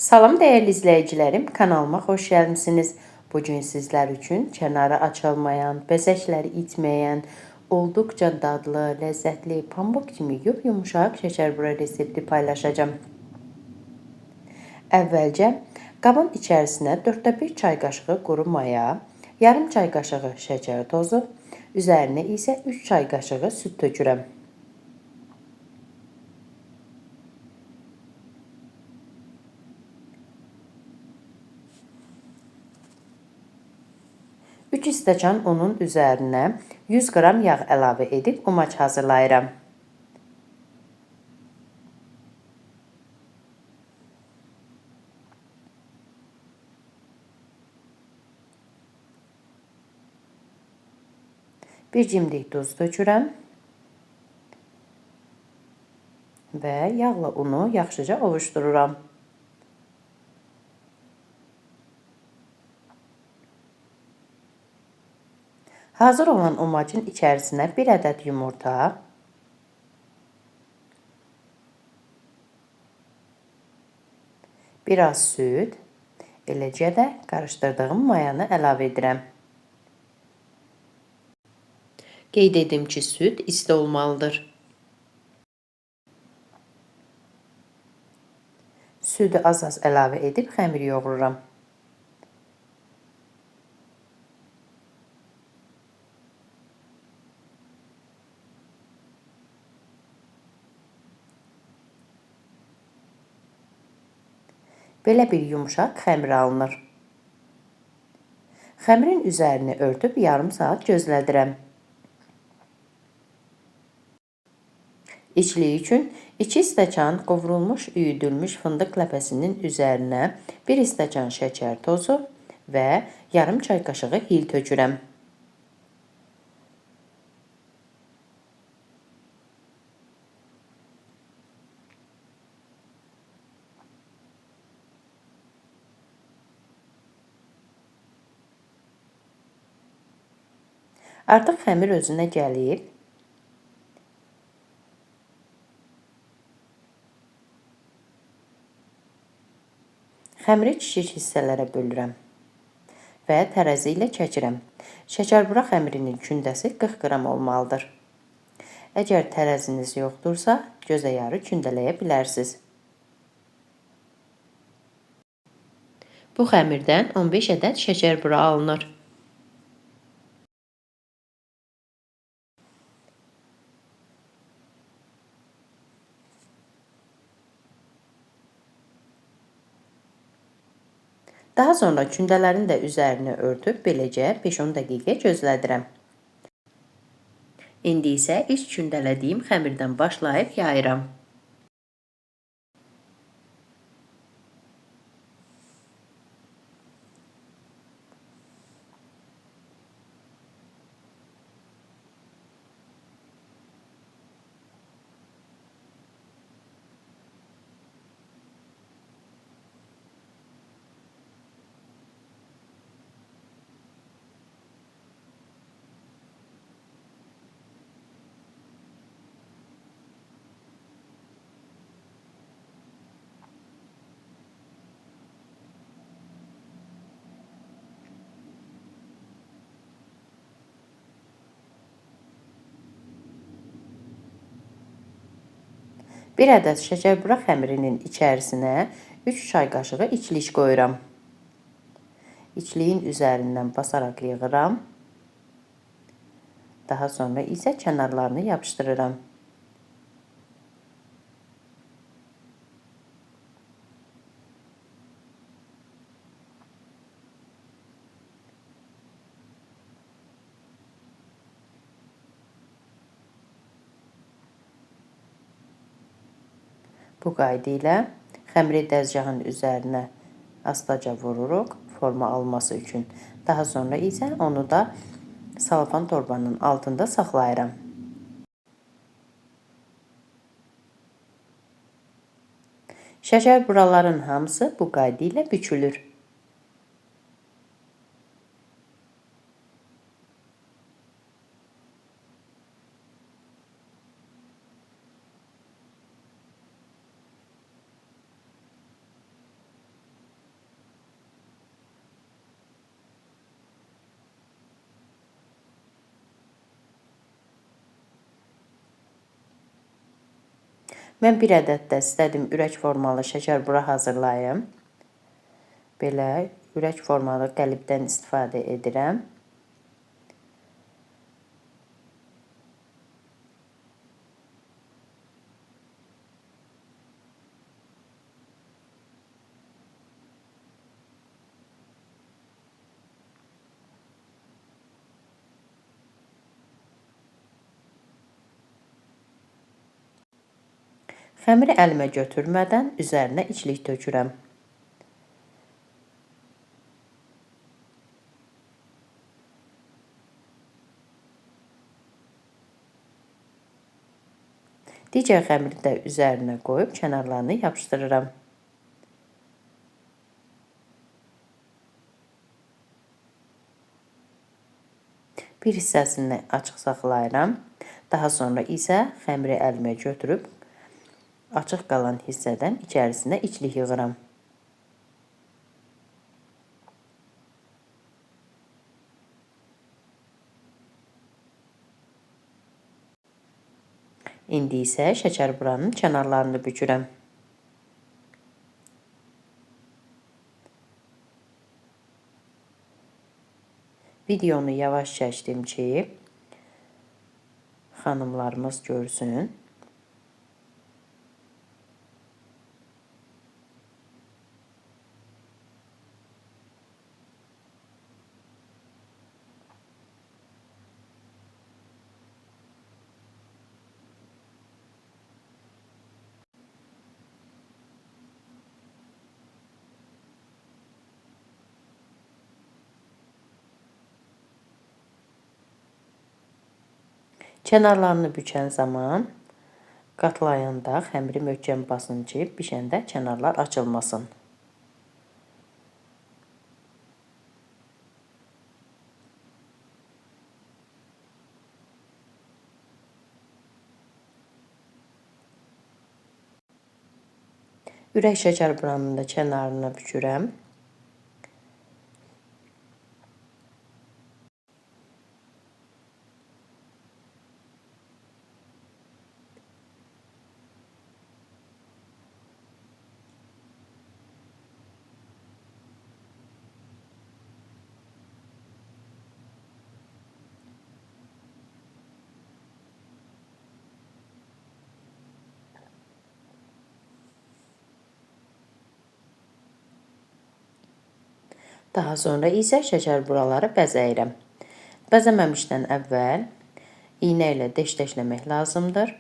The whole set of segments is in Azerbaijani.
Salam dəyərli izləyicilərim, kanalıma xoş gəlmisiniz. Bugün sizlər üçün kənarı açılmayan, bəzəkləri itməyən, olduqca dadlı, ləzzətli, pambıq kimi yumuşaq şəkərbura resepti paylaşacağam. Əvvəlcə qabın içərisinə 1/4 çay qaşığı quru maya, yarım çay qaşığı şəkər tozu, üzərinə isə 3 çay qaşığı süd tökürəm. 3 stəkan unun üzərinə 100 qram yağ əlavə edib umaç hazırlayıram. Bir cimdik duz tökürəm və yağla unu yaxşıca ovuşdururam. Hazır olan umacın içərisinə 1 ədəd yumurta, biraz süd, eləcə də qarışdırdığım mayanı əlavə edirəm. Qeyd edim ki, süd isti olmalıdır. Südü az-az əlavə edib xəmir yoğururam. Belə bir yumuşaq xəmir alınır. Xəmirin üzərini örtüb yarım saat gözlədirəm. İçliyi üçün 2 stəkan qovrulmuş, üyüdülmüş fındıq ləpəsinin üzərinə 1 stəkan şəkər tozu və yarım çay qaşığı hil tökürəm. Artıq xəmir özünə gəlib. Xəmiri kiçik hissələrə bölürəm və tərəzi ilə çəkirəm. Şəkərbura xəmirinin kündəsi 40 qram olmalıdır. Əgər tərəziniz yoxdursa, gözə yarı kündələyə bilərsiniz. Bu xəmirdən 15 ədəd şəkərbura alınır. Daha sonra kündələrin də üzərini örtüb beləcə 5-10 dəqiqə gözlədirəm. İndi isə ilk kündələdiyim xəmirdən başlayıb yayıram. Bir ədəd şəkərbura xəmirinin içərisinə 3 çay qaşığı içlik qoyuram. İçliyin üzərindən basaraq yığıram. Daha sonra isə kənarlarını yapışdırıram. Bu qayda ilə xəmiri dəzgahın üzərinə astaca vururuq forma alması üçün. Daha sonra isə onu da salafan torbanın altında saxlayıram. Şəkərburaların hamısı bu qayda ilə bükülür. Mən bir ədəd də istədim ürək formalı şəkərbura hazırlayım. Belə ürək formalı qəlibdən istifadə edirəm. Xəmiri əlimə götürmədən üzərinə içlik tökürəm. Digər xəmiri də üzərinə qoyub kənarlarını yapışdırıram. Bir hissəsini açıq saxlayıram. Daha sonra isə xəmiri əlimə götürüb açıq qalan hissədən içərisinə içlik yığıram. İndi isə şəkərburanın kənarlarını bükürəm. Videonu yavaş çəkdim ki, xanımlarımız görsün. Kənarlarını bükən zaman qatlayanda xəmiri möhkəm basın ki, bişəndə kənarlar açılmasın. Ürək şəkərburanın da kənarını bükürəm. Daha sonra isə şəkərburaları bəzəyirəm. Bəzəməmişdən əvvəl iynə ilə deş-deşləmək lazımdır.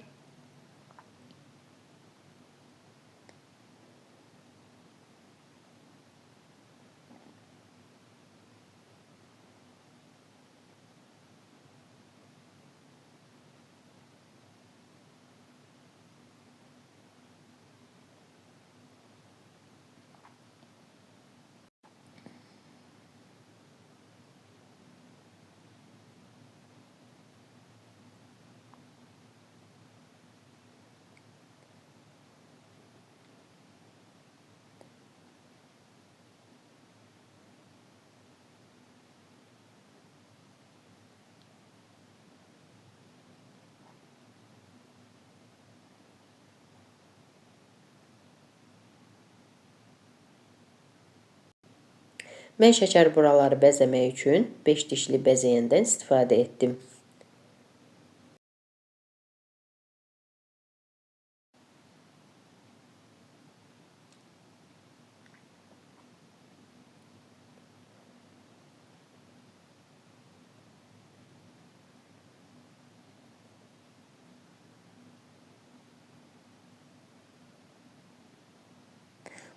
Mən şəkərburaları bəzəmək üçün 5 dişli bəzəyəndən istifadə etdim.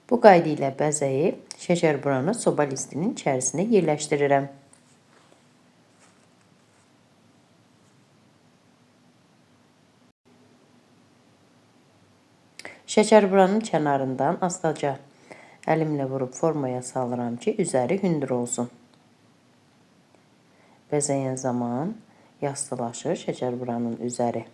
Bu qayda ilə bəzəyib şəkərburanı soba listinin içərisinə yerləşdirirəm. Şəkərburanın kənarından astaca əlimlə vurub formaya salıram ki, üzəri hündür olsun. Bəzəyən zaman yastılaşır şəkərburanın üzəri.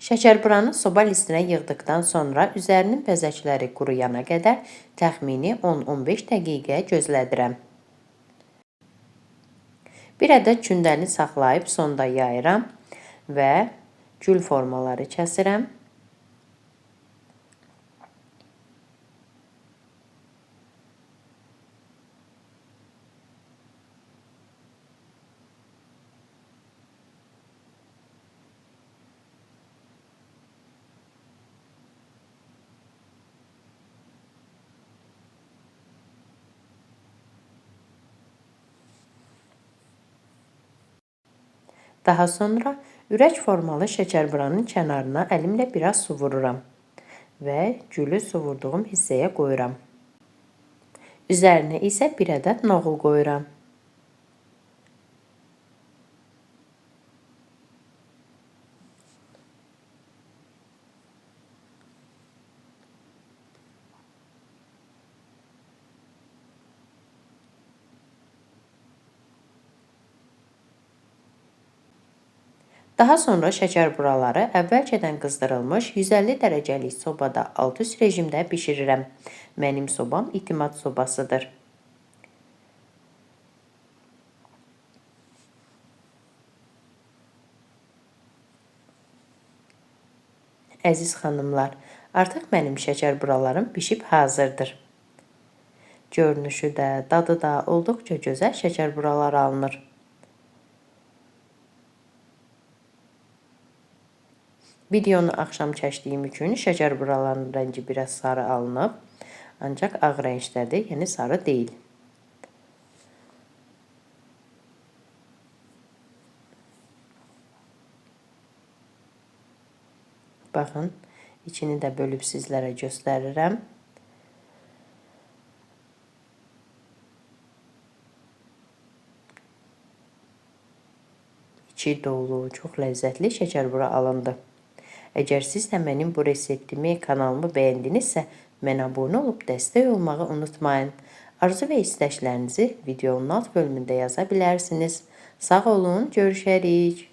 Şəkərburanı soba listinə yığdıqdan sonra üzərinin bəzəkləri quruyana qədər təxmini 10-15 dəqiqə gözlədirəm. Bir ədəd kündəni saxlayıb sonda yayıram və gül formaları kəsirəm. Daha sonra ürək formalı şəkərburanın kənarına əlimlə biraz su vururam və gülü su vurduğum hissəyə qoyuram. Üzərinə isə bir ədəd noğul qoyuram. Daha sonra şəkərburaları əvvəlcədən qızdırılmış 150 dərəcəlik sobada alt-üst rejimdə bişirirəm. Mənim sobam İtimad sobasıdır. Əziz xanımlar, artıq mənim şəkərburalarım bişib hazırdır. Görünüşü də, dadı da olduqca gözəl şəkərburalar alınır. Videonu axşam çəkdiyim üçün şəkərburaların rəngi biraz sarı alınıb, ancaq ağ rəngdədir, yəni sarı deyil. Baxın, içini də bölüb sizlərə göstərirəm. İçi dolu, çox ləzzətli şəkərbura alındı. Əgər siz də mənim bu reseptimi, kanalımı bəyəndinizsə, mənə abunə olub dəstək olmağı unutmayın. Arzu və istəklərinizi videonun alt bölümündə yaza bilərsiniz. Sağ olun, görüşərik.